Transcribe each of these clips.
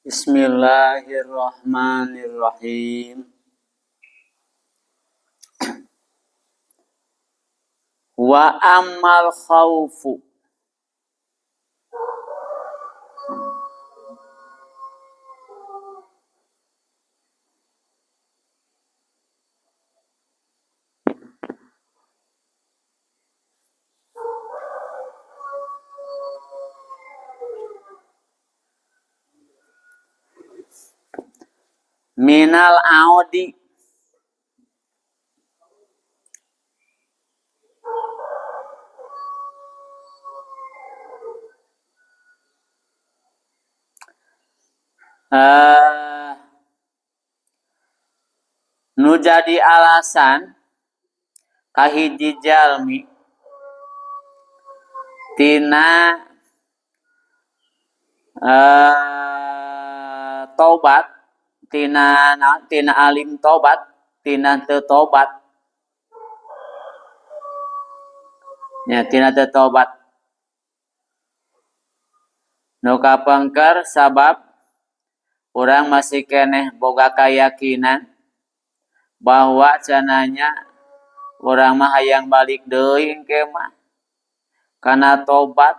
Bismillahirrahmanirrahim. Wa ammal khaufu minal audi nu jadi alasan kahiji jalmi tina tobat tina tina alim tobat tina teu tobat nya tina teu tobat nu kapengker sabab urang masih keneh boga kayakinan bahwa cenahnya urang mah hayang balik deui engke mah kana tobat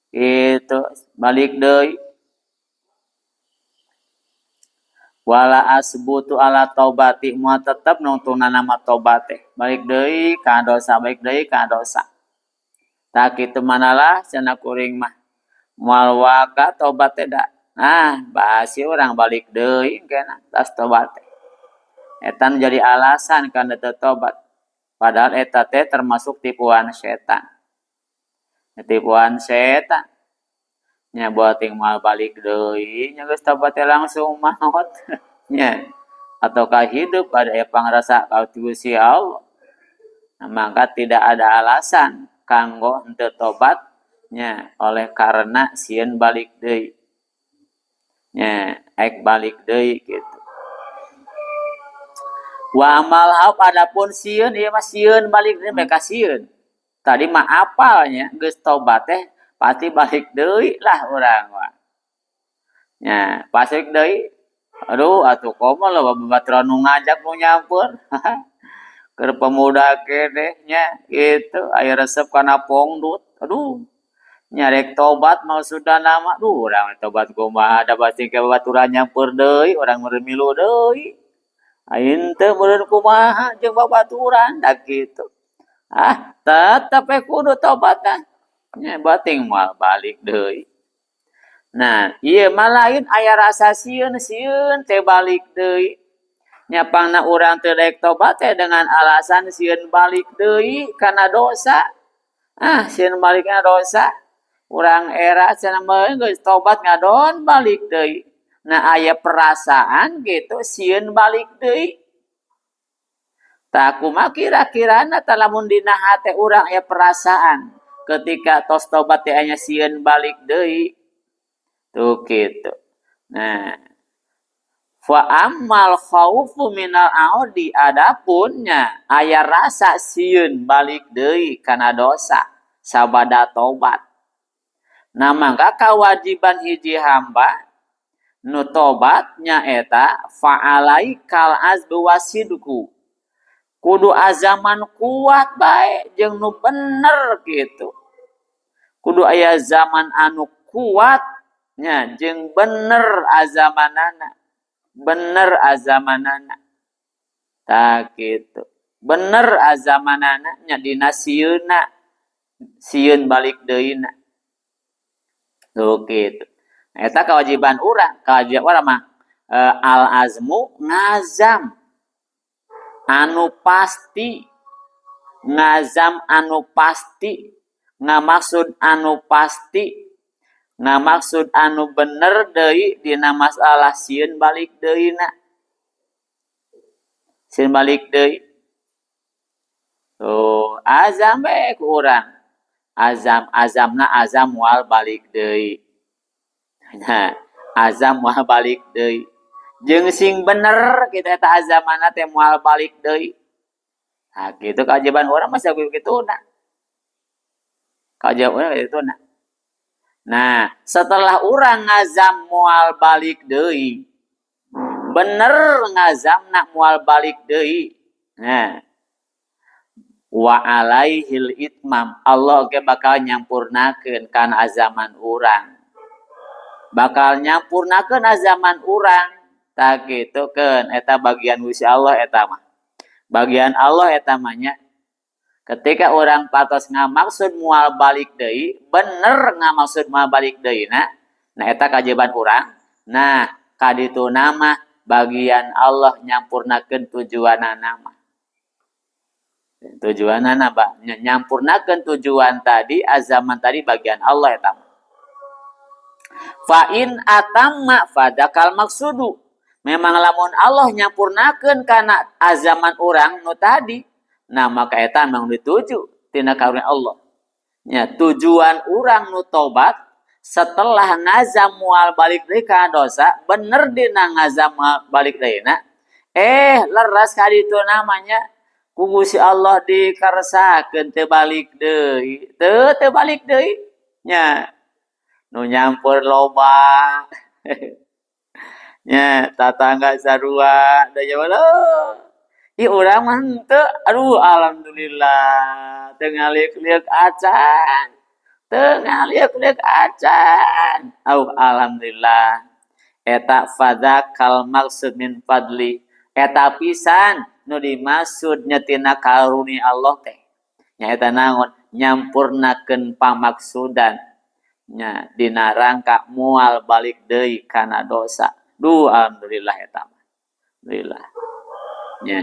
itu balik deui wala asbutu ala taubati moal tetep nungtungna nama tobat teh balik deui ka dosa balik deui ka dosa tah kitu manalah cenah kuring mah moal waka tobat teh da nah basi urang balik deui engkena tas tobat teh eta nu jadi alasan kana teu tobat padahal eta teh termasuk tipuan setan tipuan setan nya buating moal balik deui nya geus tobat teh langsung maot nya ataukah hidup pada aya pangrasa ka Gusti Allah. Nah, maka tidak ada alasan kanggo henteu tobat nya oleh karena sieun balik deui nya ek balik deui gitu. Wa amal haub adapun sieun ieu mah sieun balik deui mereka sieun. Tadi mah apalnya geus tobat teh pasti balik deui lah urang mah. Nya pasti deui. Aduh atuh komo lah babaturan nu ngajak nu nyampeur. Keur pemuda keneh nya gitu aya resep kana pongdut. Aduh nya rek tobat maksudna mah duh urang tobat kumaha da pasti ke babaturan nyampeur deui urang meureun milu deui. Aing teu meureun kumaha jeung babaturan da kitu. Ah tetep we kudu tobatna. Nya bating moal balik deui. Nah, ieu mah lain aya rasa sieun sieun teh balik deui. Nya pangna urang teu daek tobat teh dengan alasan sieun balik deui kana dosa. Ah, sieun balikna dosa. Urang era cenah mah geus tobat ngadon balik deui. Nah, aya perasaan gitu sieun balik deui. Tah kumaha kira-kirana tah lamun dina hate urang aya perasaan ketika tos tobat teh aya sieun balik deui. Tuh gitu. Nah, fa ammal khaufu minal audi adapunnya aya rasa sieun balik deui kana dosa sabada tobat. Nah, mangka kewajiban hiji hamba nu tobat nyaeta fa'alaikal azbu wasidku. Kudu azaman kuat bae jeung nu bener gitu. Kudu aya zaman anu kuat nya jeung bener azamanana. Bener azamanana. Tah kitu. Bener azamanana nya dina sieunna. Sieun balik deui na. Tuh kitu. Eta kewajiban urang, kewajiban urang mah al azmu ngazam anu pasti, ngazam anu pasti, ngamaksud anu pasti, ngamaksud anu bener deui dina masalah sieun balik deui na. Sieun balik deui. Tuh, azam bae ku urang. Azam, azamna azam moal balik deui. Nah, azam moal balik deui. Jeung sing bener kitu eta azamana teh moal balik deui. Nah, kitu kewajiban urang mah sakitu na. Kewajiban urang kitu na. Nah, setelah urang ngazam moal balik deui, bener ngazamna moal balik deui. Nah, wa alaihil itmam, Allah ge bakal nyampurnakeun kana azaman urang. Bakal nyampurnakeun azaman urang. Tah kitu keun eta bagian Gusti Allah eta mah. Bagian Allah eta mah nya. Ketika orang patos ngamaksud moal balik deui, bener ngamaksud moal balik deui na. Nah eta kajeban urang. Nah, kadituna mah bagian Allah nyampurnakeun tujuanana mah. Tujuanana nyampurnakeun tujuan tadi, azaman tadi bagian Allah eta mah. Fa in atamma fadakal maksudu. Memang lamun Allah nyampurnakeun kana azaman urang nu tadi, nah maka eta memang dituju tina karunia Allah. Nya tujuan urang nu tobat setelah ngazam moal balik deui ka dosa, bener dina ngazam moal balik deui na, leres ka ditu namanya ku Gusti Allah dikarsakeun teu balik deui, teu balik deui. Nya nu nyampur loba. Nya tatangga sarua da nya ih urang mah henteu, aduh alhamdulillah teu ngaliuk-liuk acan. Teu ngaliuk-liuk acan. Au alhamdulillah. Eta fadzakal maksud min fadli. Eta pisan nu dimaksud nya tina karunia Allah teh. Nya eta naon? Nyampurnakeun pamaksudan. Nya dina rangka moal balik deui kana dosa. Duh alhamdulillah eta mah. Alhamdulillah. Nya.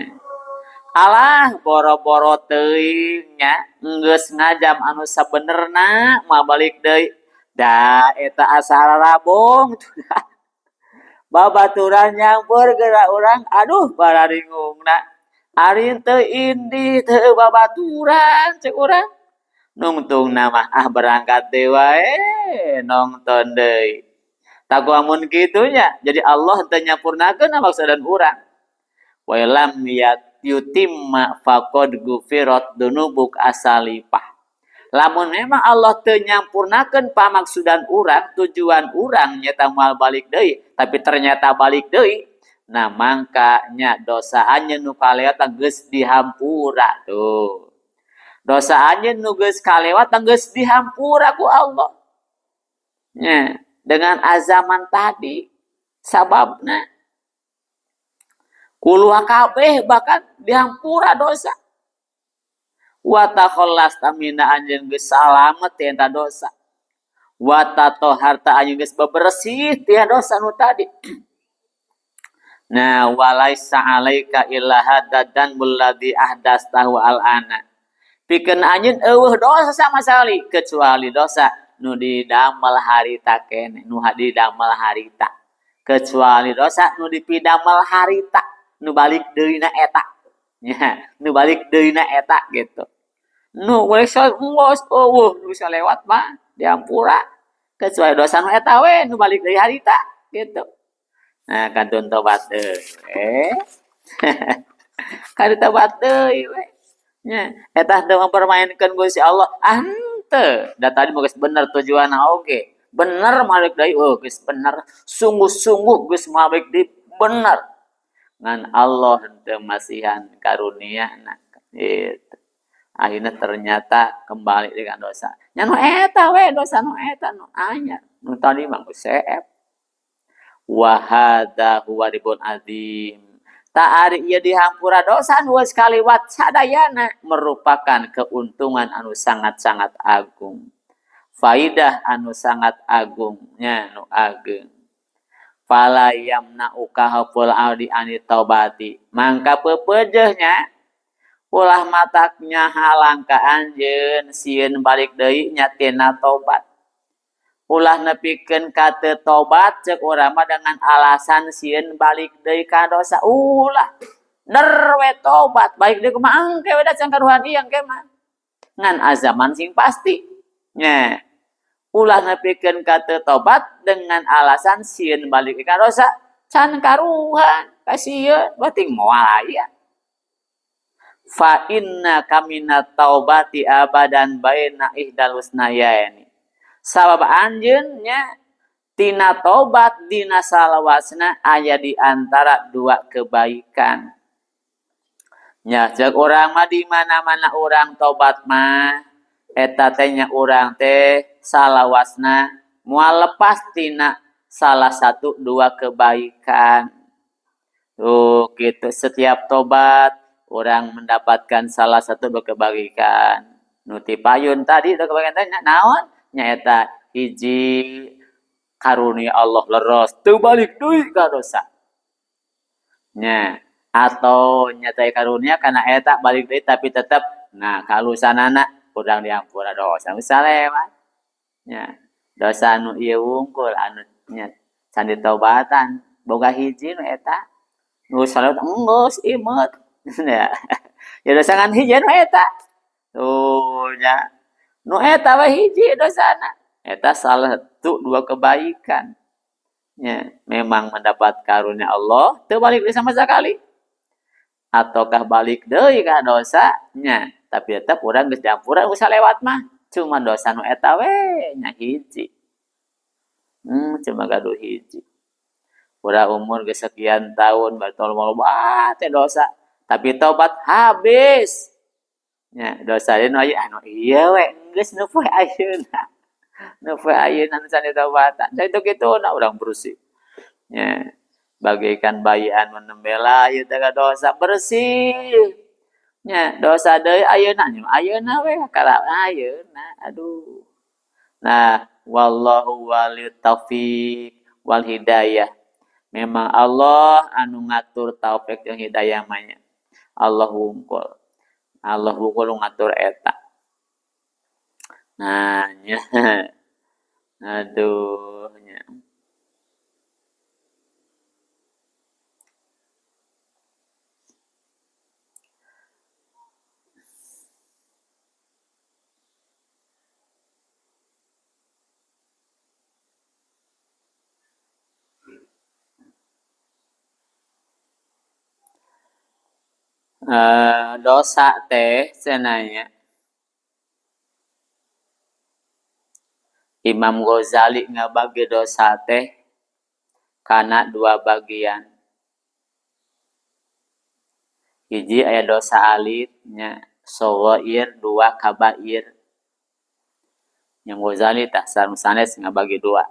Alah boro-boro teuing nya geus ngajam anu sabenerna moal balik deui. Da eta asa rarabong. Babaturan nyampur geura urang aduh bararingungna. Ari teu indih teu babaturan ceuk urang. Nungtungna mah ah berangkat deui wae nongton deui. Taku amun kitu nya jadi Allah teu nyampurnakeun maksudan urang. Wa lam yutimma faqad gufirat dunubuk asalipah. Lamun memang Allah teu nyampurnakeun pamaksudan urang, tujuan urang nyata moal balik deui, tapi ternyata balik deui, nah mangka nya dosa anjeun nu kalewat geus dihampura tuh. Dosa anjeun nu geus kalewat geus dihampura ku Allah. Nya, dengan azaman tadi sababna kuluha kabeh bahkan dihampura dosa. Wa takhallasta minna anjeun geus salamet ti eta dosa. Wa tatoharta anjeun geus bebersih ti dosa nu tadi. Nah, walaisa alaika illa hadadan bulladzi ahdastahu al'ana. Pikeun anjeun eueuh dosa sama sekali kecuali dosa nu didamel harita keneh, nu didamel harita. Kecuali dosa nu dipidamel harita, nu balik deui na eta. Nya, nu balik deui na eta gitu. Nu geus eueuh nu bisa lewat mah diampura kecuali dosa nu eta we nu balik deui harita gitu. Nah, kantun tobat deui. Kantun tobat deui we. Nya, eta teu mempermainkan Gusti Allah. Ah henteu. Da tadi mah geus bener tujuanna oge. Bener balik deui, oh geus bener. Sungguh-sungguh geus balik deui bener. Ngan Allah henteu masihan karuniana gitu. Akhirnya ternyata kembali dengan dosa. Nya nu eta we dosa nu eta nu anyar. Nu tadi mah geus seep. Wa hadza huwa ribun azim. Ta ari ieu dihampura dosa nu geus kaliwat sadayana merupakan keuntungan anu sangat-sangat agung. Faidah anu sangat agung nya nu ageng. Fala yamna'uka haful audi ani taubati. Mangka pepeujeuhnya ulah mataknya halang ka anjeun sieun balik deui nya tina tobat. Ulah nepikeun ka teu tobat ceuk urang mah dengan alasan sieun balik deui ka dosa. Ulah ner we tobat balik deui kumaha engke we da can karuhan ieu engke mah. Ngan azaman sing pasti. Nya. Ulah nepikeun ka teu tobat dengan alasan sieun balik ka dosa can karuhan kasieun berarti moal aya. Fa inna kamina taubati abadan baina ihdal husnayaini. Sabab anjeun nya tina tobat dina salawasna aya di antara dua kebaikan. Nya ceuk urang mah di mana-mana urang tobat mah eta teh nya urang teh salawasna moal lepas tina salah satu dua kebaikan. Tuh gitu, setiap tobat orang mendapatkan salah satu dua kebaikan. Nu ti payun tadi dua kebaikan teh naon? Nyaeta hiji karunia Allah leros teu balik deui ka dosa. Nya atau nyaeta karunia kana eta balik deui tapi tetep nah kalusanana urang diampura dosa misalnya nya dosa anu ieu wungkul anu nya can ditobatan boga hiji nu eta nu salat enggeus imeut ya ya dosa ngan hiji nu eta tuh nya nu eta we hiji dosana eta salah satu dua kebaikan nya memang mendapat karunia Allah teu balik deui sama sekali ataukah balik deui ka dosa nya tapi tetep urang geus diampura usah lewat mah cuma dosa nu eta we nya hiji cuma gaduh hiji urang umur geus sekian tahun batal loba teh dosa tapi tobat habis nya dosa deui nu aya anu ieu we geus nu poe ayeuna nu poe ayeuna nu can ditobatan da itu kitu na urang bersih nya bagaikan bayi anu nembe lahir teh dosa bersih nya dosa deui ayeuna nya ayeuna we kala ayeuna aduh. Nah wallahu waliyut taufik wal hidayah. Memang Allah anu ngatur taufik jeung hidayah mah nya. Allah wungkul. Allah wungkul ngatur eta. Nah nya. Aduh nya. Dosa teh cenanya Imam Ghazali ngabagi dosa teh kana dua bagian. Hiji aya dosa alit nya soghair, dua kabair. Imam Ghazali tah sanes ngabagi dua.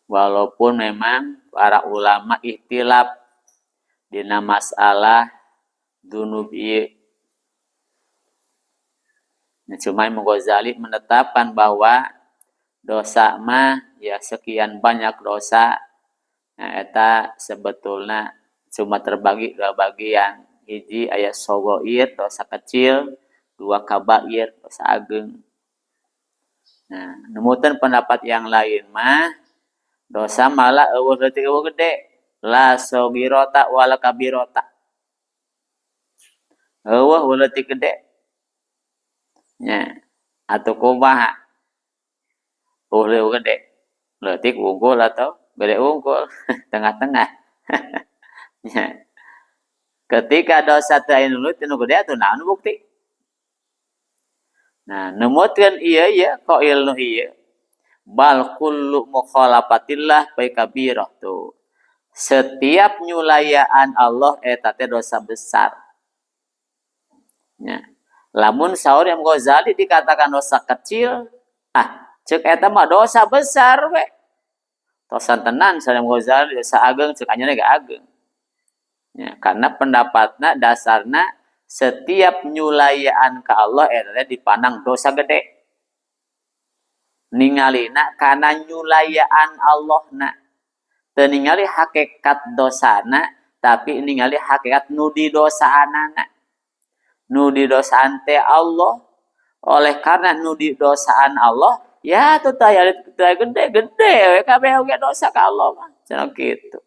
Walaupun memang para ulama ikhtilaf dina masalah dzunub ieu. Nah, cuma Imam Ghazali menetapkan bahwa dosa mah ya sekian banyak dosa, nah eta sebetulna cuma terbagi dua bagian. Hiji aya soghair dosa kecil, dua kabair dosa ageng. Nah, numutan pendapat yang lain mah dosa malah eueuh leutik eueuh gede. La sogirota wala kabirota. Eueuh leutik gede. Nya atuh kumaha? Eueuh gede. Leutik unggul atau gede unggul tengah-tengah. Nya. Ketika dosa teu aya nu leutik nu gede atuh naon bukti? Nah, numutkeun ieu ieu qail nu ieu. Bal kullu mukhalafatillah fa kabirah tuh. Setiap nyulayaan Allah eta teh dosa besar. Nya. Lamun saur Imam Ghazali dikatakan dosa kecil, ah ceuk eta mah dosa besar we. Tosan tenan saur Imam Ghazali dosa ageng ceuk anjeunna ge ageng. Nya, karena pendapatna dasarna setiap nyulayaan ka Allah eta teh dipandang dosa gede. Ningalina kana nyulayaan Allahna. Teu ningali hakikat dosana tapi ningali hakikat nu didosaanana. Nu didosaan teh Allah. Oleh karena nu didosaan Allah, ya teu aya gede-gede we kabeh oge dosa ka Allah mah. Cenah kitu.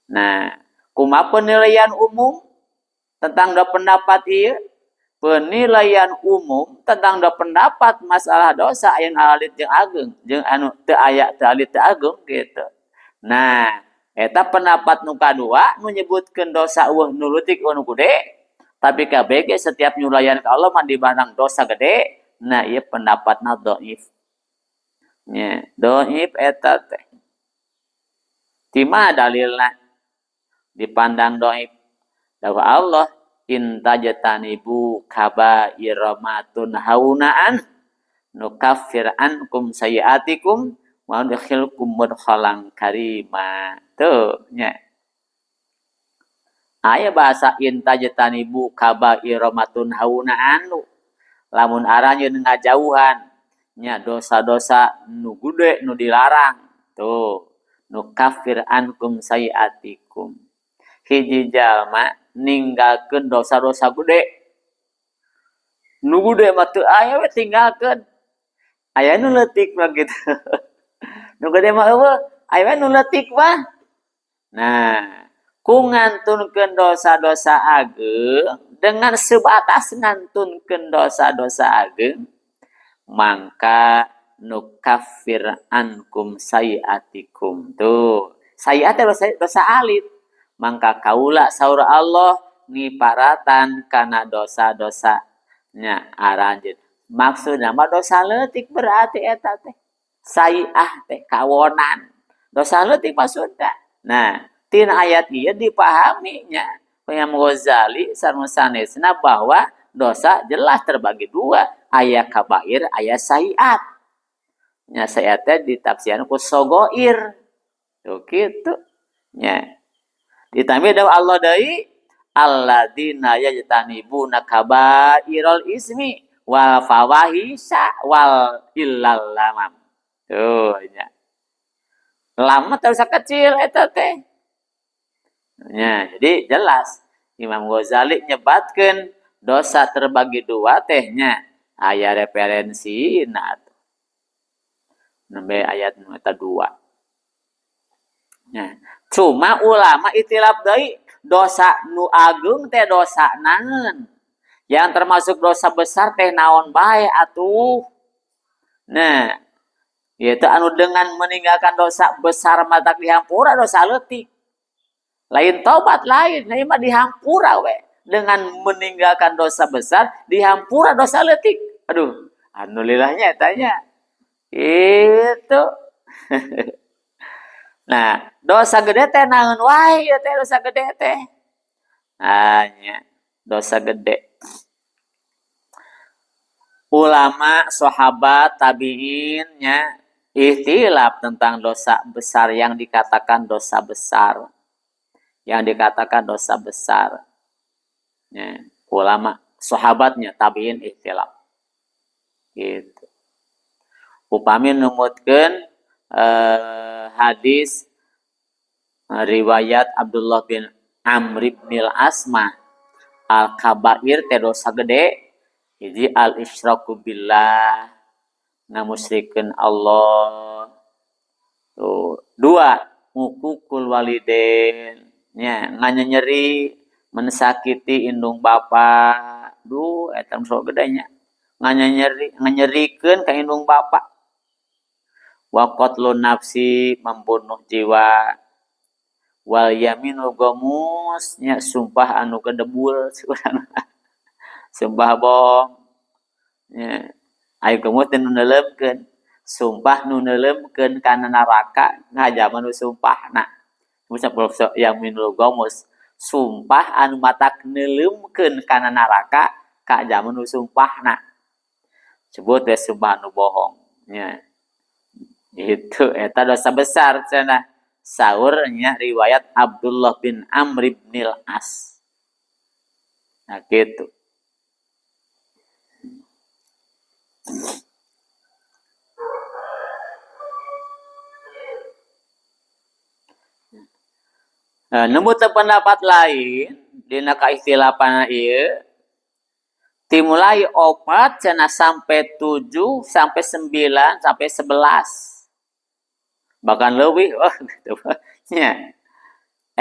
Nah, kumaha penilaian umum tentang dua pendapat ieu? Penilaian umum tentang dua pendapat masalah dosa aya nu alit jeung ageng, jeung anu teu aya teu alit teu ageng gitu. Nah, eta pendapat nu kadua nu nyebutkeun dosa eueuh nu leutik eueuh nu gede, tapi kabeh ge setiap nyulayan ka Allah mah dipandang dosa gede. Nah, ieu pendapatna dhaif. Nya, dhaif eta teh. Tima dalilna dipandang dhaif. Dawuh Allah in tajtanibu kabaira ma tunhauna an nukaffir ankum sayiatikum wa nudkhilkum mudkhalan karima. Tuh nya. Aya bahasa in tajtanibu kabaira ma tunhauna anu. Lamun aranjeun ngajauhan nya dosa-dosa nu gede nu dilarang. Tuh nukaffir ankum sayiatikum. Hiji jalma ninggalkeun dosa-dosa gede. Nu gede mah teu aya we tinggalkeun. Aya nu leutik mah gitu. Nu gede mah eueuh, aya we nu leutik mah. Nah, ku ngantunkeun dosa-dosa ageung dengan sebatas ngantunkeun dosa-dosa ageung mangka nukaffir ankum sayiatikum. Tuh, sayiat teh dosa alit. Mangka kaula saur Allah ngiparatan kana dosa-dosa nya aranjeun. Maksudna mah dosa leutik berarti eta teh. Sayiah teh kawonan. Dosa leutik maksudna. Nah, tina ayat ieu dipahami nya Imam Ghazali sareng sanesna bahwa dosa jelas terbagi dua, aya kabair, aya sayiat. Nya sayiat teh ditafsirkan ku sogoir. Tuh kitu nya. Ditambah dawuh Allah deui alladzina yajtanibuna kabairal ismi wal fawahisha wal illal lamam. Tuh nya. Lama teh dosa kecil eta teh. Nya, jadi jelas Imam Ghazali nyebatkeun dosa terbagi dua teh nya aya referensi na atuh. Nembe ayat nu eta dua. Nya, cuma ulama itilaf deui dosa nu ageung teh dosa naon? Yang termasuk dosa besar teh naon bae atuh. Nah, yaitu anu dengan meninggalkan dosa besar matak dihampura dosa leutik. Lain tobat lain, nah ieu mah dihampura we. Dengan meninggalkan dosa besar dihampura dosa leutik. Aduh, alhamdulillahnya tanya. Itu. Nah, dosa gede teh naon wae ieu teh dosa gede teh. Nah, nya, dosa gede. Ulama, sahabat, tabi'in nya ikhtilaf tentang dosa besar yang dikatakan dosa besar. Yang dikatakan dosa besar. Ya, ulama, sahabatnya, tabi'in ikhtilaf. Gitu. Upami numutkeun hadis riwayat Abdullah bin Amr bin Al-Asma al-kabair teh dosa gede hiji al-isyraku billah ngamusyrikeun Allah. Tuh, dua uququl walidain nya nganyeri mensakiti indung bapa. Duh eta dosa gede nya. Nganyeri nganyerikeun ka indung bapa. Wa qatlun nafsi membunuh jiwa. Wal yaminul ghamus nya sumpah anu gedebul sumpah bohong nya ayo gemus teh nu neuleumkeun sumpah nu neuleumkeun kana neraka ngajaman nu sumpahna. Musa yaminul ghamus sumpah anu matak neuleumkeun kana neraka kajaman nu sumpahna. Sebut teh sumpah anu bohong nya. Itu eta dosa besar cenah. Saurnya riwayat Abdullah bin Amr bin Al-As. Nah gitu. Nah, nemu pendapat lain dina kaistilafan ieu dimulai 4 cenah sampai 7 sampai 9 sampai 11. Bahkan leuwih oh gitu nya.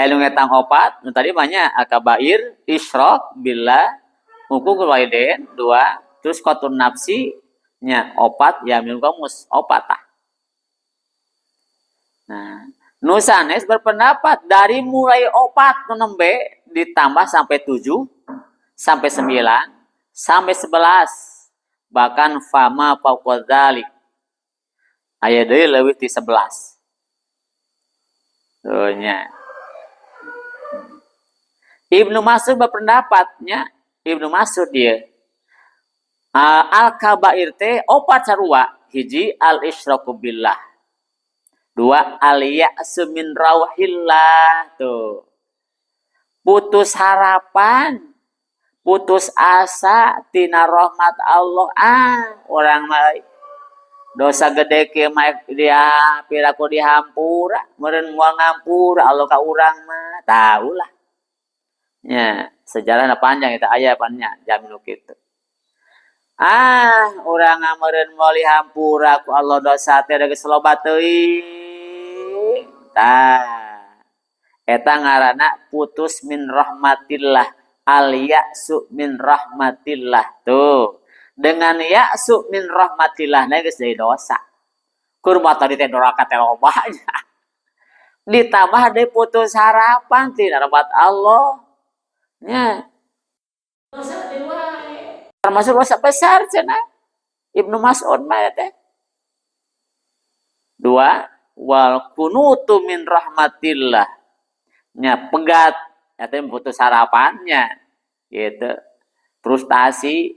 Nu ngetang 4 nu tadi banyak al-kabair, isyrak billah, huququl walidain 2, terus qatlun nafsi nya 4 yaminul ghamus 4 tah. Nah, nu sanes berpendapat dari mulai 4 nu nembe ditambah sampai 7, sampai 9, sampai 11. Bahkan fama fauqa dzalik. Aya deui leuwih ti 11. Tuh nya. Ibnu Mas'ud berpendapatnya, Ibnu Mas'ud dia al-kabair teh opat sarua. Hiji al-isyraku billah. Dua al-ya'su min rauhillah tuh. Putus harapan, putus asa tina rahmat Allah. Ah, orang mah dosa gede kieu mah dia piraku dihampura, meureun moal ngampura Allah ka urang mah, tahulah. Nya, sejarahna panjang eta aya pannya jamin nu kitu. Ah, urang meureun moal dihampura ku Allah dosa teh geus loba teuing. Tah. Eta ngaranna putus min rahmatillah, al ya'su min rahmatillah. Tuh. Dengan ya'su min rahmatillah na geus jadi dosa. Kurma tadi teh doraka teh loba nya. Ditambah deui putus harapan tina rahmat Allah. Nya. Dosa deui wae. Termasuk dosa besar cenah. Ibnu Mas'ud mah teh. Dua, wal kunutu min rahmatillah. Nya pegat, eta putus harapannya. Gitu. Frustasi.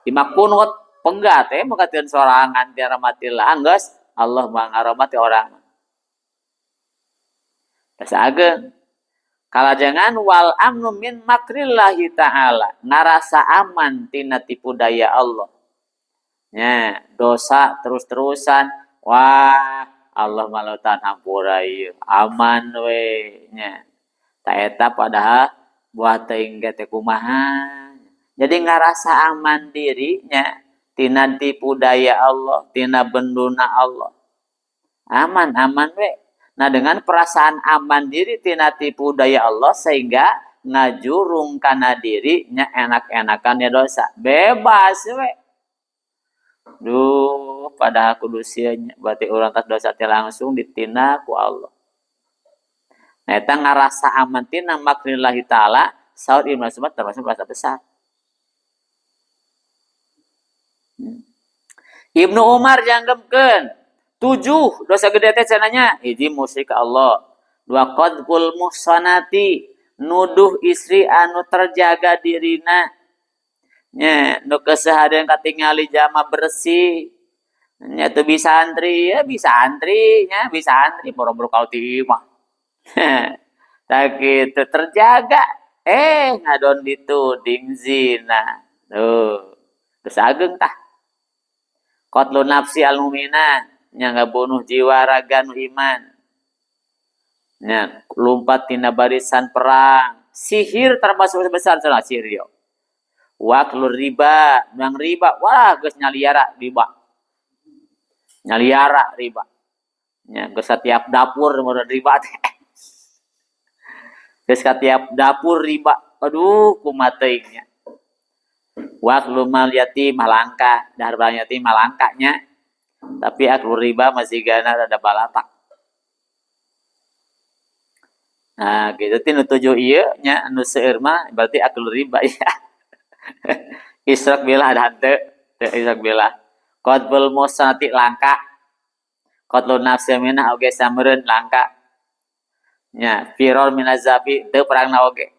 Lima kunut penggat mekateun sorangan ti rahmatillah. Anggeus Allah mah ngarahmati orang. Dosa ageng. Kalajengan wal amnu min makrillahi ta'ala, ngarasa aman tina tipu daya Allah. Nya, dosa terus-terusan, wah Allah malautan hampura ieu, aman we nya. Ta eta padahal buah teuing ge teh kumaha. Jadi ngarasa aman dirinya tina tipu daya Allah, tina benduna Allah. Aman, aman we. Nah dengan perasaan aman diri tina tipu daya Allah sehingga ngajurung kana dirinya enak-enakan ya dosa. Bebas we. Duh, padahal kudu sieun berarti urang tas dosa teh langsung ditina ku Allah. Nah eta ngarasa aman tina makrillahi ta'ala, saur Ibnu Mas'ud termasuk dosa besar. Ibnu Umar janggemkeun 7 dosa gede teh cenanya, hiji musyrik ka Allah, dua qadzful muhsanati, nuduh istri anu terjaga dirina, nya nu keseharian katingali jama bersih, nya teu bisa antri, ya bisa antri, nya bisa antri boro-boro kau ti imah. Tah kitu terjaga, ngadon dituding zina. Tuh, dosa ageng tah. Qatlu nafsi al-mu'minah, nya ngabunuh jiwa raga nu iman. Nya lompat tina barisan perang, sihir termasuk besar salah sihir yo. Waklur riba, nang riba, wah geus nyaliara riba. Nyaliara riba. Nya geus setiap dapur meureun riba teh. Geus setiap dapur riba. Aduh kumaha teuing nya. Waklu mal yatim malangka, dahar mal yatim malangkanya. Tapi aklu riba masih gana rada balatak. Nah, gitu teh nu 7 ieu nya nu seueur mah berarti aklu riba ya. Israk bilah ada henteu, teu israk bilah. Qadbul musati langka. Qadlu nafsi minah oge sameureun langka. Nya firor minazabi teu perangna oge.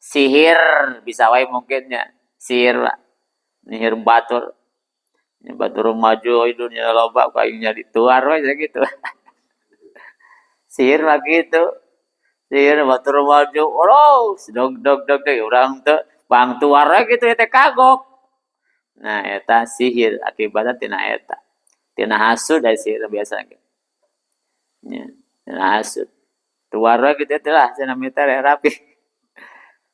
Sihir bisa wae mungkin nya. Sihir lah. Sihir batur. Nya batur maju dunia loba ku aing nya dituar we nya gitu. Sihir mah gitu. Sihir batur maju, oh, dog dog dog dog urang teu bang tuar we gitu teh kagok. Nah eta sihir akibatna tina eta. Tina hasud dari sihir biasa ge. Nya, tina hasud. Tuar we gitu teh lah cenah mita rapi.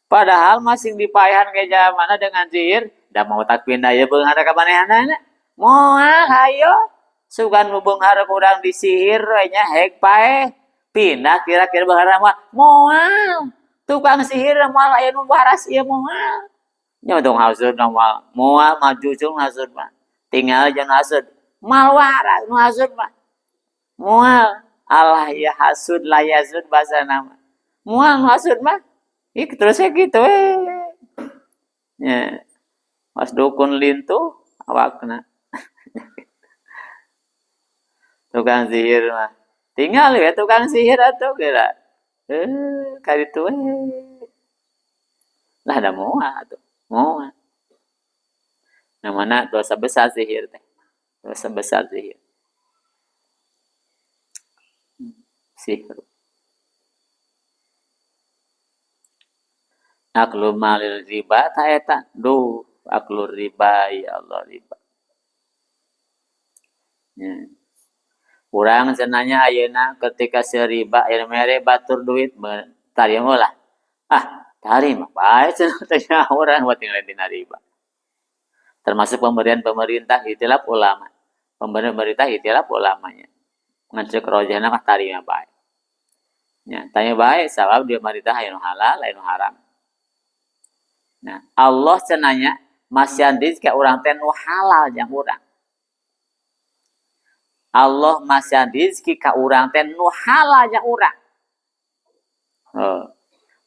Padahal masing dipaehan ke zamana dengan sihir, da mau tak pindah ya beunghar ka manehanana. Moal hayo sugan nu beunghar urang disihir we nya hek paeh. Pindah kira-kira beunghar mah moal. Tukang sihir moal aya nu waras ieu moal. Nya dong hasud moal. Moal maju cung hasud mah. Tinggal jeung hasud. Moal waras nu hasud mah. Moal Allah ya hasud la yazud bahasa nama. Moal nu hasud mah. Ih, terusnya gitu. Ya. Pas dukun lintuh awakna. Tukang sihir mah. Tinggal ya tukang sihir atuh geura. Kaditu we. Lah da moal atuh. Moal. Namana dosa besar sihir teh. Dosa besar sihir. Sihir. Aklu malil riba ta eta. Duh, aklu riba ya Allah riba. Ya. Urang cenanya ayeuna ketika seriba ayeuna mere batur duit tarima lah. Ah, tarima bae cenah teh urang buat tinggal dina riba. Termasuk pemberian pemerintah itilaf ulama. Pemberian pemerintah itilaf ulamanya. Ngan ceuk rojahna mah tarima bae. Nya, tanya bae sabab di pemerintah aya nu halal, aya nu haram. Nah, Allah cenanya masihan rezeki urang teh nu halal jang urang. Allah masihan rezeki ka urang teh nu halal jang urang. Heuh.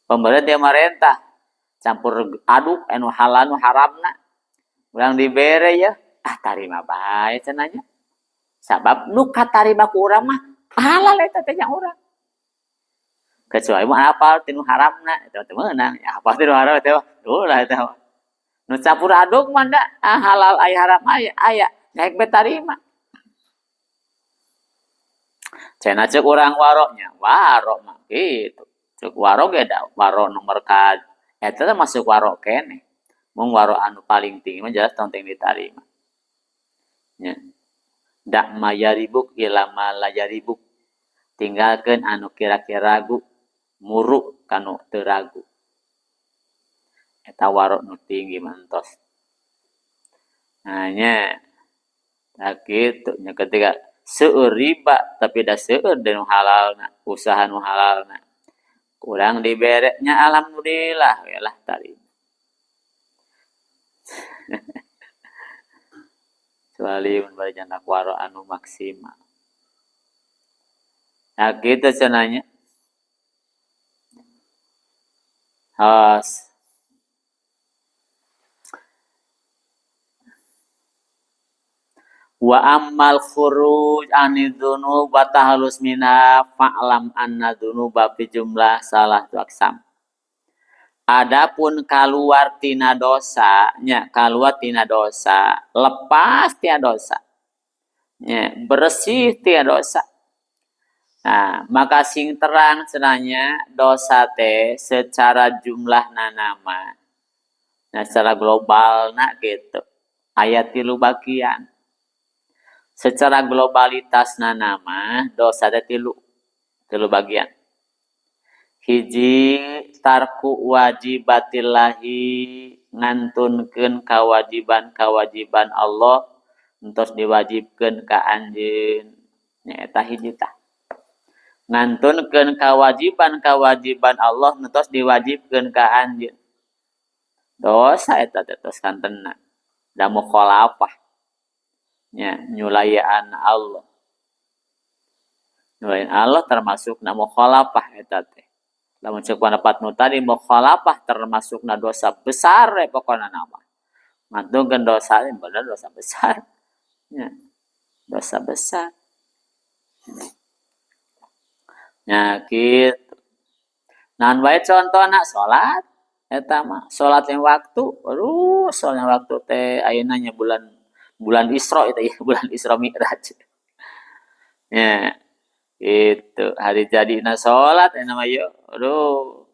Pemberian dia pemerintah campur aduk anu halal nu haramna. Urang dibere ya, ah tarima bae cenanya. Sabab nu katarima ku urang mah halal eta teh jang urang. Kecuali mah apal tinu haramna eta teh meunang. Ya apal tinu haram eta mah ulah eta mah. Nu campur aduk mah da, ah, halal aya haram aya, aya naik be tarima. Cenah ceuk urang waroknya, warok mah kitu. Ceuk warok ge da warok nomor ka eta teh masuk warok keneh. Mung warok anu paling tinggi mah jelas tong teuing ditarima. Nya. Dak mayaribuk ila ma la yaribuk. Tinggalkeun anu kira-kira ragu, muruk kanu teu ragu. Eta warok nu tinggi mah entos. Nah nya. Tah kitu nya ketika seueur riba tapi da seueur deui nu halalna, usaha nu halalna. Kurang dibere nya alhamdulillah we lah tarima. Kecuali mun bari nyandak waro anu maksimal. Nah kitu cenah nya. Has. Wa ammal khuruj anid dzunub wa tahalus minha fa'lam anna dzunuba fi jumlah salah tu aksam. Adapun kaluar tina dosa nya, kaluar tina dosa, lepas tina dosa. Nya, bersih tina dosa. Nah, maka sing terang cenahnya dosa teh secara jumlah nanama. Nah, secara global na gitu. Aya 3 bagian. Secara globalitas nanama dosa teh tilu bagian. Hiji tarku wajibatillahi ngantunkeun kawajiban-kawajiban Allah entos diwajibkeun ka anjeun. Nyaeta hiji tah. Ngantunkeun kawajiban-kawajiban Allah entos diwajibkeun ka anjeun. Dosa eta teh tos kantenan. Da mukhalafah. Nya nyulayaan Allah. Nyulayan Allah termasuk na mukhalafah eta teh. Lamun ceuk pendapat nu tadi mukhalafah termasuk na dosa besar we pokona nama. Ngantungkeun dosa teh bener dosa besar. Nya dosa besar. Nya kitu. Naon wae contona salat eta mah salat yang waktu, aduh salat yang waktu teh ayeuna nya bulan Isra itu ya, bulan Isra Mi'raj. Ya, itu hari jadina salat eta mah yeuh. Aduh.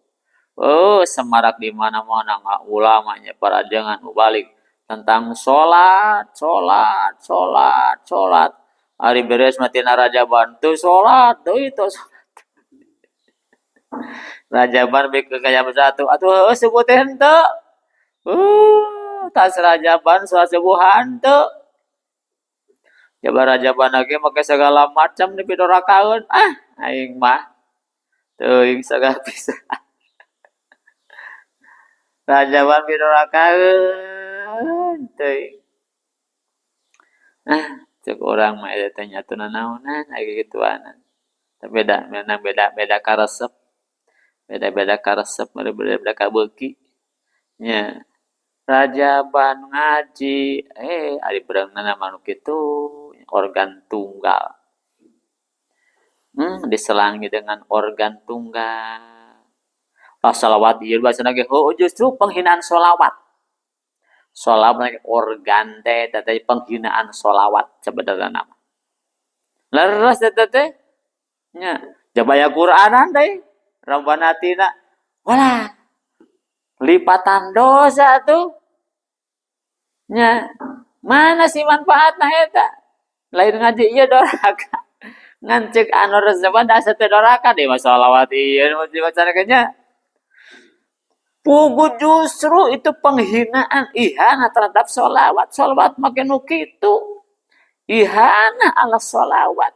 Oh, semarak di mana-mana nggak ulamanya para jangan balik tentang salat, salat, salat, salat. Hari beres mati Rajaban teu salat, deui teu salat. Rajaban bae ke kaya satu atuh heueuh subuh teh henteu. Tas Rajaban salat subuh henteu. Jabar Rajaban lagi make segala macam dipidorakaeun. Ah, aing mah teuing sagala bisa. Rajaban pidorakaeun teuing. Ah, cek urang mah eta teh nya teu nanaonan aya gituanan. Tapi beda, memang beda-beda karesep. Beda-beda karesep, beda-beda kabeuki. Nya. Rajaban ngaji, ari beurangna mah nu kitu organ tunggal. Diselangi dengan organ tunggal. Ah, salawat ieu bahasana ge heueuh justru penghinaan sholawat. Sholawat organ teh eta teh penghinaan sholawat sebenarna mah. Leres eta teh nya jabaya Qur'anan deui Rabbana atina walah lipatan dosa tuh nya mana sih manfaatna eta lain ngaji ieu doraka ngan ceuk anu resep da asa teh doraka deui mah sholawat ieu nu dibacana nya. Pugu justru itu penghinaan ihana terhadap sholawat. Sholawat makin nu kitu. Ihana ala sholawat.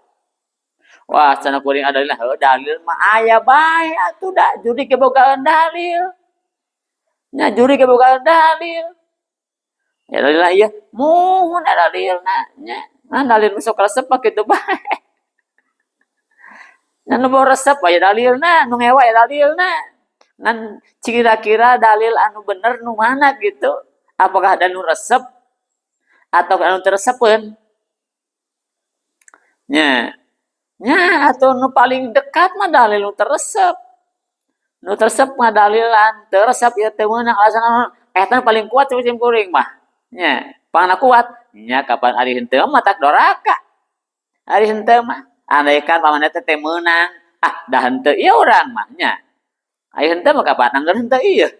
Wah, cenah kuring ada dalil, heuh dalil mah aya bae atuh da judi ge bogaan dalil. Nya judi ge bogaan dalil. Ya dalil ieu muhun dalilna nya. Nah dalil nu sok resep mah kitu bae. Nya nu resep aya dalilna, nu ngewa aya dalilna. Ngan kira-kira dalil anu bener nu mana gitu? Apakah ada nu resep atau anu teresepeun? Nya. Nya atau nu paling dekat mah dalil nu teresep. Nu teresep mah dalilan, teresep ieu teu meunang alasan eta paling kuat cing kuring mah. Nya, pangna kuat. Nya kapan ari henteu mah tak doraka. Ari henteu mah andaikan pamaneh teh meunang, ah dah henteu ieu urang mah nya. Ari henteu mah kapan anggar henteu ieu.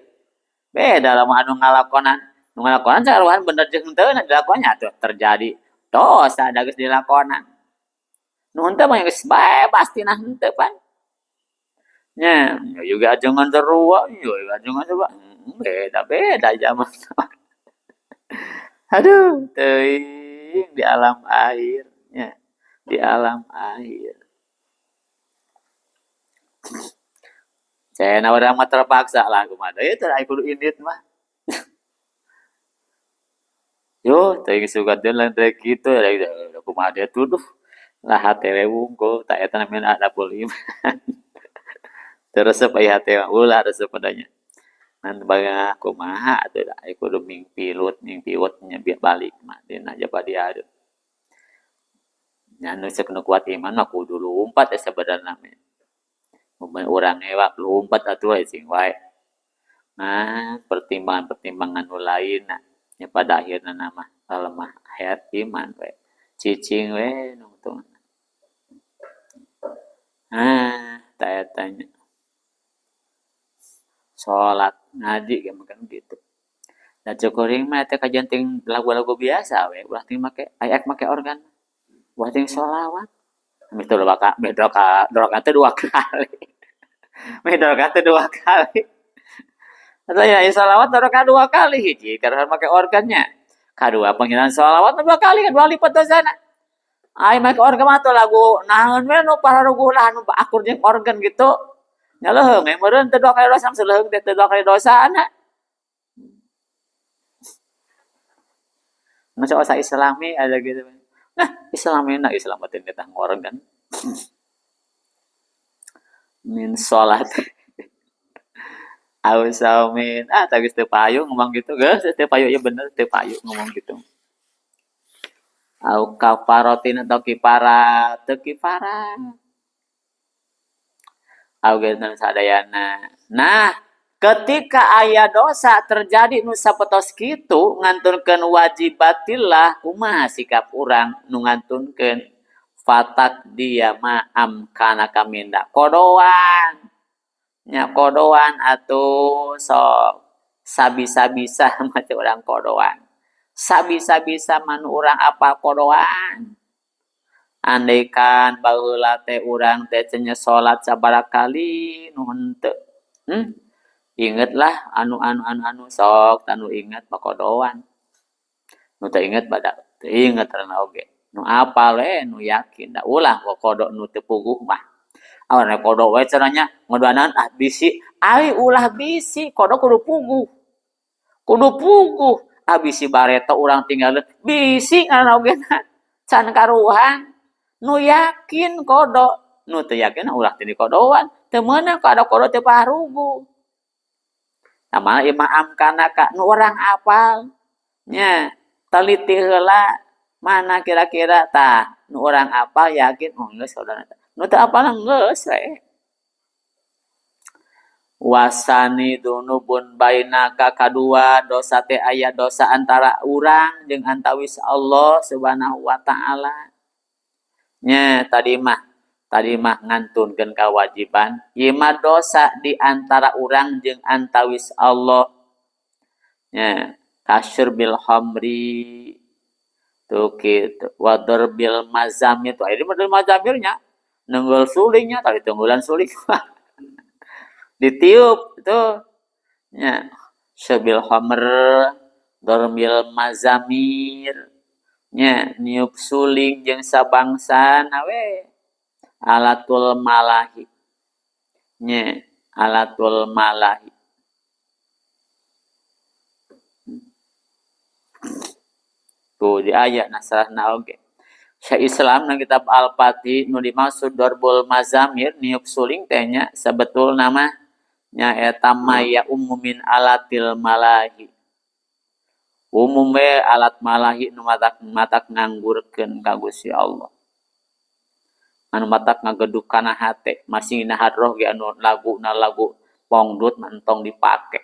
Beda lamun anu ngalakonan. Nu ngalakonan saruhan bener jeung henteu na dilakonnya atuh terjadi dosa da geus dilakonan. Nu henteu mah geus bebas tina henteu pan. Nya, juga ajengan sarua, juga ajengan sarua. Beda-beda zaman. Aduh, teuing di alam akhir nya, di alam akhir. Cenah urang mah terpaksa lah kumaha deui teh aya kudu indit mah. Yo, teuing sugan teh lain teh kitu kumaha deui tuduh. Lah hate we wungkul ta eta namina adabul iman. Teu resep aya hate mah ulah resep padanya. Ngan bae kumaha atuh da aya kudu mingpilut mingpiwet nya biar balik mah dina jaba diadeuk. Nya nu ceuk nu kuat iman mah kudu lumpat teh sabenerna mah. Mun urang ewak lumpat atuh we cing wae. Nah, pertimbangan-pertimbangan nu lainna nya pada akhirna mah lemah hayat iman we. Cicing we nungtung. Ah, ta eta nya. Salat ngaji ge mah gitu. Da ceuk kuring mah teh kajian ting lagu-lagu biasa we, ulah ting make aya make organ. Ulah ting sholawat. Meh teu baka meh doraka teh 2 kali. Meh doraka teh 2 kali. Atau ya sholawat doraka 2 kali hiji karena make organnya. Kadua panggilan sholawat 2 kali kan 2 lipat dosana. Ai make organ mah teh lagu naon we nu pararuguh lah nu akur jeung organ gitu. Nya leuheung we meureun teu 2 kali dosa leuheung teh teu 2 kali dosana. Masa osa islami ada gitu. Nah, islami na Islam teh kita ngorgan. Min salat. Au saumin. Ah, tah geus teu payu ngomong gitu. Geus teu payu ieu bener teu payu ngomong gitu. Au kafarotin atau kifarat, teu kifarat. Au geus sadayana. Nah, ketika aya dosa terjadi nu sapetos kitu ngantunkeun wajibatillah kumaha sikap urang nu ngantunkeun fatak dia ma amkana kaminda kodoan nya kodoan atuh sok sabisa-bisa mah urang kodoan sabisa-bisa manu urang apa kodoan andaikan baheula teh urang teh cenah salat sabaraha kali nu henteu ingetlah anu sok tanu inget pakodoan nu teu inget badak teu inget rana oge nu apal we nu yakin da ulah kodo nu teu puguh mah awan kodo we cenah nya ngodoanan ah bisi ai ulah bisi kodo kudu puguh ah bisi bareto urang tinggal bisi ngaranna oge can karuhan nu yakin kodo nu teu yakin ulah teu dikodoan teu meunang kada kodo teu paruguh. Tah ieu mah amkana ka nu urang apal nya teliti heula mana kira-kira tah nu urang apal yakin oh geus saudara nu teu apal geus we. Wasani dunubun bainaka kadua dosa teh aya dosa antara urang jeung antawis Allah Subhanahu wa taala. Nya tadi mah ngantunkeun kewajiban, ieu mah dosa di antara urang jeung antawis Allah. Nya kasyurbil khamri tuh kitu wa darbil mazamir tuh aya mah mazamirnya nenggel sulingnya tadi tunggulan suling ditiup tuh nya syurbil khamr darbil mazamir nya niup suling jeung sabangsana we alatul malahi nya alatul malahi tuh di ayat nasrahna oge. Syekh Islam na kitab Al-Fatih nu dimaksud darbul mazamir niup suling teh nya sabetulna mah nya eta maya umumin alatil malahi. Umum we alat malahi nu matak nganggurkeun ka Gusti Allah. Anu matak ngageduk kana hate, masing dina hadroh ge anu laguna lagu pongdut mah entong dipake.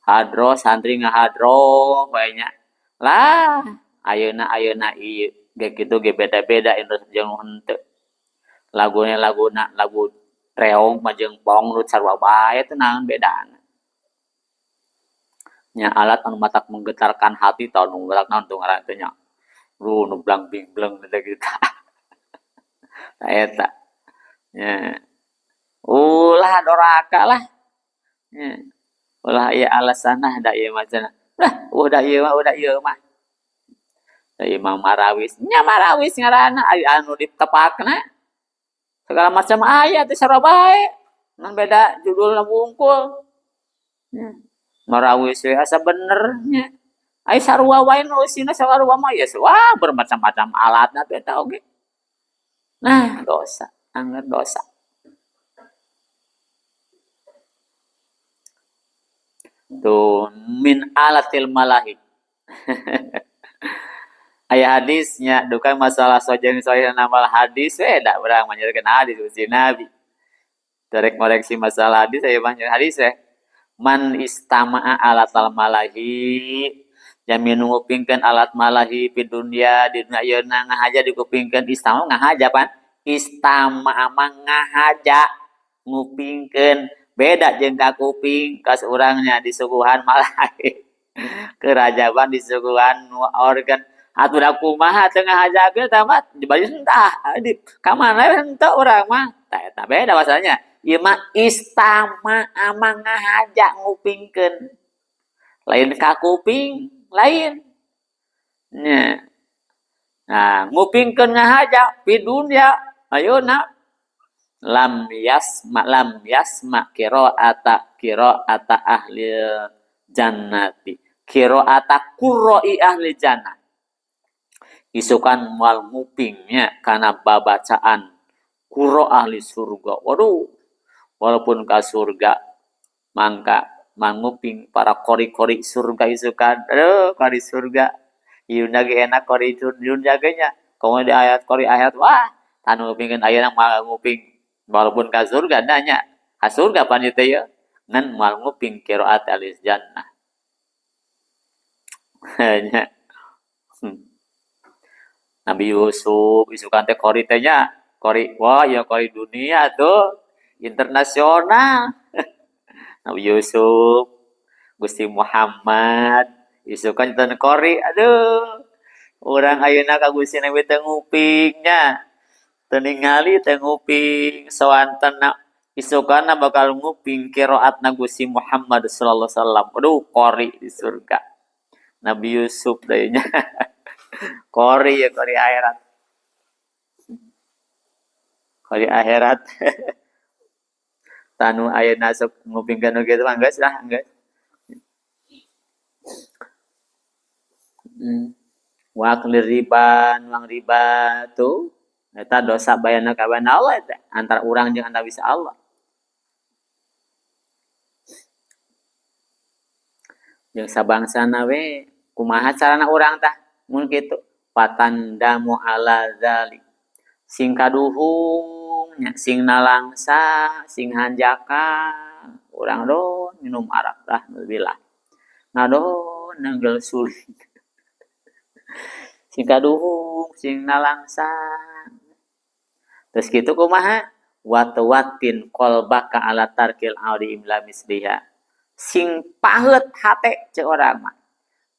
Hadroh santri ngahadroh we nya. Lah, ayeuna ieu ge kitu ge beda-beda indros jeung henteu. Laguna laguna lagu reog mah jeung pongdut sarua bae teh naon bedana. Nya alat anu matak menggetarkan hati tah nu gerak naon tuh ngaran teh nya. Lu nu blang bing bleng teh kitu. Tah eta. Nya. Ulah doraka lah. Nya. Ulah ieu alasanna da ieu mah cenah. Lah, udah ieu mah, udah ieu mah. Da ieu mah marawis. Nya marawis ngaranna anu ditepakna. Segala macam aya teh sarua bae. Ngan beda judulna wungkul. Nya. Marawis we asa bener nya. Ai sarua wae nu eusina sarua mah ya wah bermacam-macam alatna teh eta oge. Nah, dosa, angger dosa. Tuh min alatil malahi. Aya hadisnya duka masalah sojeun sohih namal hadis we da urang manyeurkeun hadis Gusti Nabi. Terek ngoreksi masalah hadis aya mah hadis we. Man istama'a alatal malahi jamin ngupingkeun alat malahi di dunia di dunia ayeuna ngahaja dikupingkeun istama ngahaja pan istama'a mah ngahaja ngupingkeun beda jeung ka kuping kas urangnya disuguhan malahi kerajaban disuguhan organ atuh da kumaha teu ngahajakeun tah mah dibaju entah di ka mana we henteu urang mah tah eta beda masalahnya. Ieu mah istama amang ngahaja ngupingkeun. Lain ka kuping, lain. Nya. Nah, ngupingkeun ngahaja pi dunya ayeuna lam yasma qira'ata qira'ata ahli jannati. Qira'ata qurra'i ahli jannah. Isukan moal ngupingnya kana babacaan qurra ahli surga. Waduh. Walaupun ka surga mangka manguping para kori-kori surga isukan aduh kori surga ieu ge enak kori dunya ge nya komo di ayat kori ayat wah tanu ngupingkeun ayeuna moal nguping walaupun ka surga nya ka surga pan ieu teh ye ngan moal nguping qiraat ahli jannah nya. Nabi Yusuf isukan teh kori teh nya kori wah ya kori dunia tuh internasional. Nabi Yusuf, Gusti Muhammad, isukan ten kori, aduh. Urang ayeuna ka Gusti Nabi teu ngupingnya. Teu ningali teu nguping, soantenna isukanna bakal nguping qiraatna Gusti Muhammad sallallahu alaihi wasallam. Aduh, kori di surga. Nabi Yusuf deui nya. Kori ya kori akhirat. Kori akhirat. Tanu ayeuna sok ngupingkeun nu kitu mah geus lah, geus. Wa akli riba, nuang riba tuh eta dosa bayana ka Allah eta antara urang jeung antawis Allah. Jeung sabangsana we kumaha carana urang tah mun kitu patandamu ala zalik sing kaduhung nya sing nalangsa sing hanjaka urang don minum arak tah billah ngadon nenggel suling sing kaduhung sing nalangsa terus kitu kumaha watwatin qalbaka ala tarkil audi imla misliha sing paheut hate cek urang mah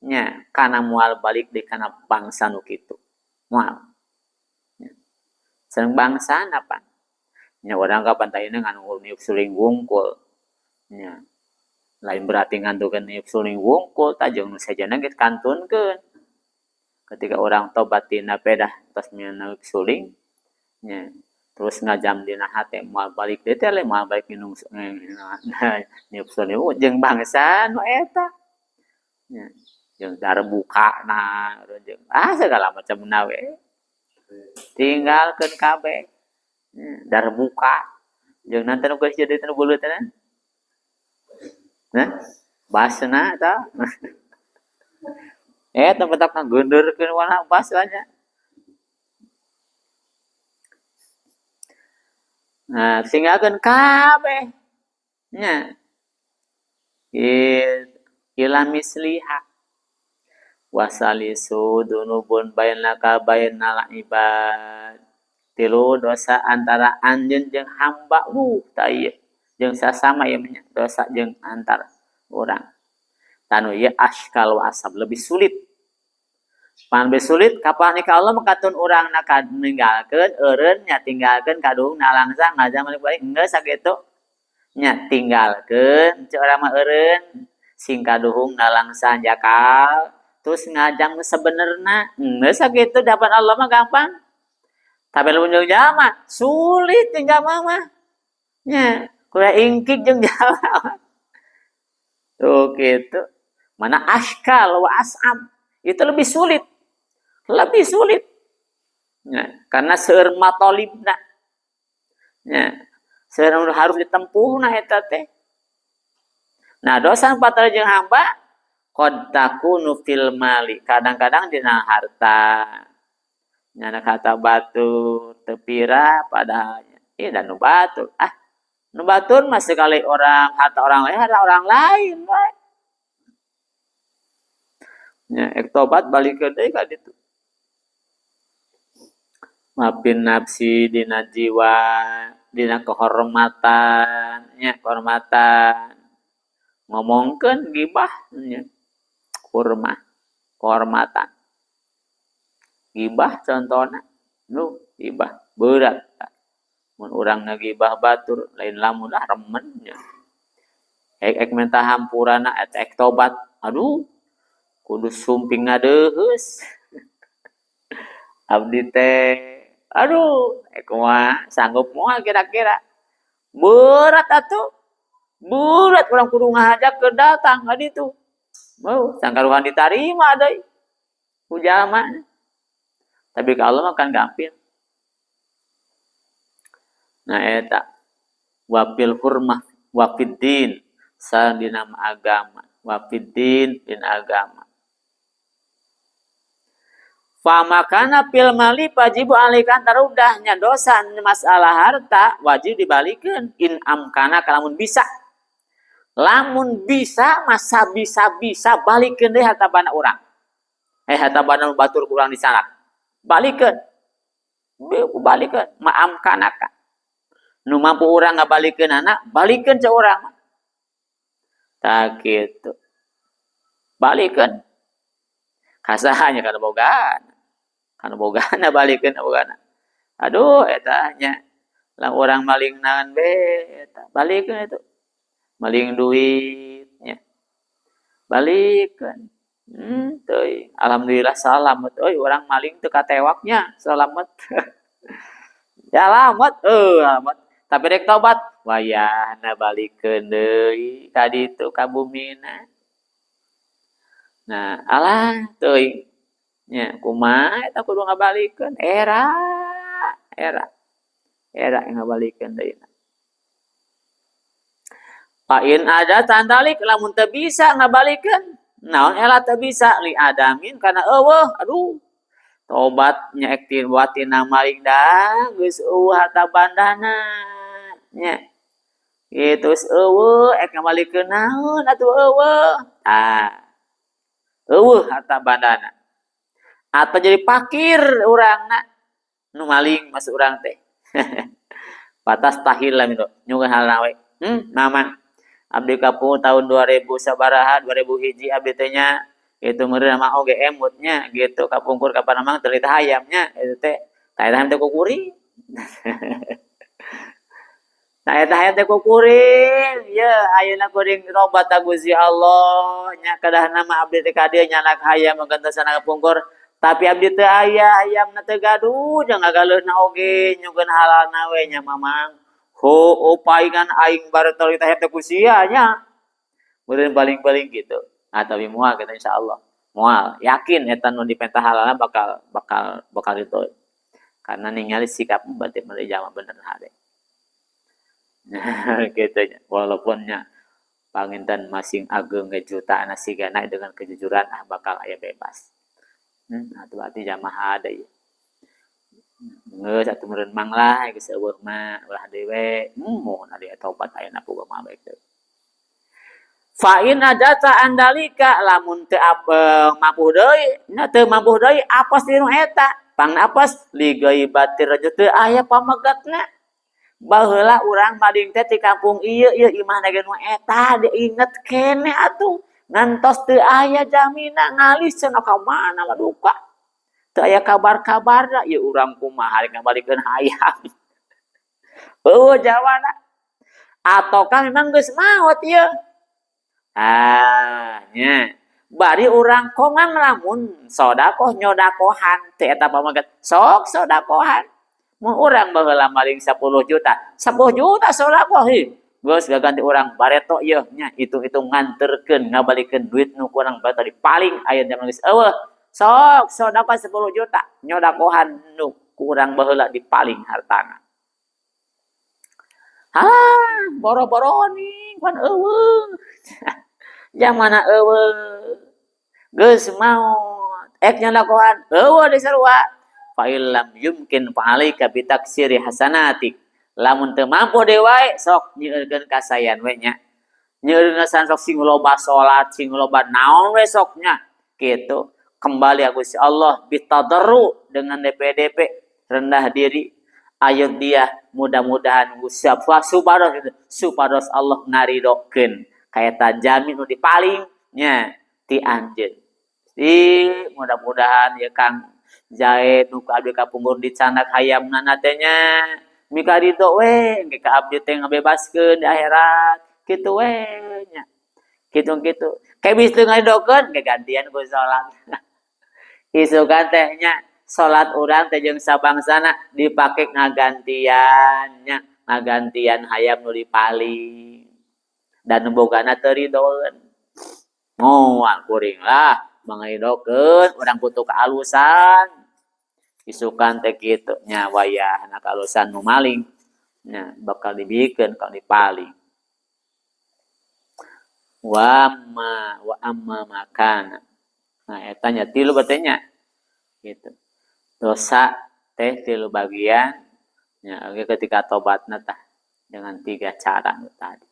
nya kana moal balik deui kana bangsa nu kitu moal sareng bangsana pan nya urang kapan tayina ngan niup suling wungkul nya lain berarti ngantukeun niup suling wungkul tah jeung nu sejenna geus kantunkeun ketika urang tobat tina pedah tos niup suling nya terus ngajam dina hate moal balik deui teh moal balik minum niup suling jeung bangsa nu eta nya jeung darbukana jeung segala macam we tinggalkeun kabeh darbuka jeung nanti nu geus jadi teh beuleut teh nah basna tah eta petak ngageuneurkeun warna bas nya. Nah tinggalkeun kabeh nya ila misliha wasalisu dunubun bainaka bainal ibad tilu dosa antara anjeun jeung hamba tah ieu jeung sasama ieu nya dosa jeung antar urang tanu ieu askal wa asab lebih sulit pan lebih sulit kapan ka Allah makatun urang na ninggalkeun eureun nya tinggalkeun kaduhung nalangsa ngajam balik geus sakitu nya tinggalkeun ceu urang mah eureun sing kaduhung nalangsa jakal terus ngajam sebenerna geus sakitu dapat Allah mah gampang tapi lamun jeung jalma sulit jeung jalma mah nya kuda ingkik jeung jalma tuh kitu mana askal wa as'ab itu lebih sulit nya karena seueur matolibna nya seueur harus ditempuhna eta teh. Nah dosa patah jeung hamba qad takunu fil mali kadang-kadang dina harta nyana kata batur teu pira padahal ieu da nu batur nu batur mah sekali orang harta orang lain harta orang lain we nya ek tobat balikeun deui ka ditu mapin nafsi dina jiwa dina kehormatan nya kehormatan ngomongkeun gibah nya hurmah kehormatan gibah contohna nu gibah berat mun urang ngagibah batur lain lamun lah remen nya ek minta hampurana eta ek tobat aduh kudu sumping ngadeuheus abdi teh aduh ek mah sanggup moal kira-kira berat atuh berat urang kudu ngahajak keur datang ka ditu beuh sangkaruhan ditarima deui ku jalma. Tapi ka Allah mah kan gampil. Nah eta wafil hurmah wafid din sareng dina agama wafid din dina agama. Famakana fil mali wajibu alaikan tarudahnya dosa masalah harta wajib dibalikeun in amkana lamun bisa. Lamun bisa masa bisa-bisa balikeun deui harta bana urang. Harta bana batur kurang di sana. Balikeun. Balikeun maamkanaka. Nu mampu urang ngabalikeun anak, balikeun ce urang. Tah kitu. Balikeun. Kasahanya kana bogaan. Kana bogana balikeun bogana. Aduh eta nya. Lah urang maling naon be eta. Balikeun itu. Maling duit nya. Balikeun. Teuing. Alhamdulillah salamet euy urang maling teu katewaknya, salamet. Salamet alamet. Tapi rek tobat wayahna balikeun deui ka ditu ka bumina. Nah, alah teuing. Nya kumaha eta kudu ngabalikeun era era era ngabalikeun deui. Fa in ada tandalik lamun teu bisa ngabalikeun Naon ela teu bisa li adamin karena eueuh, aduh, tobat nya ek tina maling dah geus eueuh harta bandana nya. Kitu geus eueuh ek ngabalikeun naon atuh eueuh. Ah. Eueuh harta bandana. Atau jadi fakir urangna nu maling masuk urang teh. Batas tahil lah itu nyuga halna we. Mama abdi kapu tahun 2000 sabaraha, 2000 hiji abdi teh nya itu meureun mah oge emutnya gitu kapungkur kapan mang teu hayamnya itu teh tah eta teh kukuring. Nah eta hayam teh kukuring ye ayeuna kuring tobat ka Gusti Allah nya, kedahna mah abdi teh ka dieu nyanak hayam gantosan kapungkur, tapi abdi teu aya hayamna, teu gaduh jeung ngagaleuhna oge, nyugeun halalna we nya, Mamang. Ho paingan aing bareto kita hayam teh ku sia nya. Meureun paling-paling gitu. Ah, tapi moal kita, insyaallah. Moal, yakin eta nu dipenta halalna bakal bakal bakal itu. Karena ningali sikap berarti mere jama bener hade. Gitu nya. Walaupun nya panginten masing ageng ge jutaan sigana dengan kejujuran ah bakal aya bebas. Atuh berarti jamaah ada ieu. Geus atuh meureun mang lah geus eueuh mah ulah deui we. Mohon adi tobat ayeuna puguh mah baik deui. Fa in ajazta an dzalika, lamun teu mampu deui, nya teu mampu deui apes di nu eta. Pangna apes li ghaibatir rajul, teu aya pamegatna. Baheula urang maling teh ti kampung ieu ieu imahna ge nu eta diinget keneh atuh. Ngantos teu aya jaminan ngalis cenah ka mana lah duka. Teu aya kabar-kabarna ieu urang kumaha rek ngabalikeun hayam. Eueuh jawana. Ataukah memang geus maot ieu? Ah, nya. Bari urang kongang lamun sodakoh nyodakohan teu eta pamegat. Sok sodakohan. Mun urang baheula maling 10 juta, 10 juta sodakoh hi. Geus gaganti urang bareto ieu nya, hitung-hitung nganterkeun ngabalikeun duit nu kurang tadi paling aya zaman geus eueuh. Sok sodakoh 10 juta nyodakohan nu kurang baheula dipaling hartana. Ah, boro-boro nih pan eueuh. Jamana eueuh. Geus maot. Ek nyodakohan eueuh di sarua. Fa illam yumkin fa alaika bi taksiri hasanatik. Lamun teu mampu deui wae sok nyeueurkeun kasayan we nya. Nyeueurkeun kasayan sok sing loba salat, sing loba naon we sok nya. Kitu. Kembali aku si Allah bitadarru dengan DPDP rendah diri. Ayo dia mudah-mudahan siapa supados gitu, supados Allah ngaridokeun kaeta jamin nu dipaling nya ti anjeun. Di mudah-mudahan ya Kang Zaid nu ka abdi kapungkur dicandak hayamna teh nya mika ridho we engke ka abdi teh ngabebaskeun di akhirat kitu we nya. Kitu-kitu. Kayak bis teu ngaridokeun ge gantian ku salat. Isukan teh nya salat urang teh jeung sabangsana dipake ngagantian nya, ngagantian hayam nu dipaling. Dan nu bogana teu ridoeun. Moal kuring lah mangaridokeun urang butuh kealusan. Isukan teh kitu nya, wayahna kealusan nu maling nya bakal dibikeun kalau dipaling. Wa amma wa amma makana. Nah eta nya tilu berarti nya. Gitu. Dosa teh tilu bagian nya, oke, ketika tobatna tah dengan tiga cara nu tadi.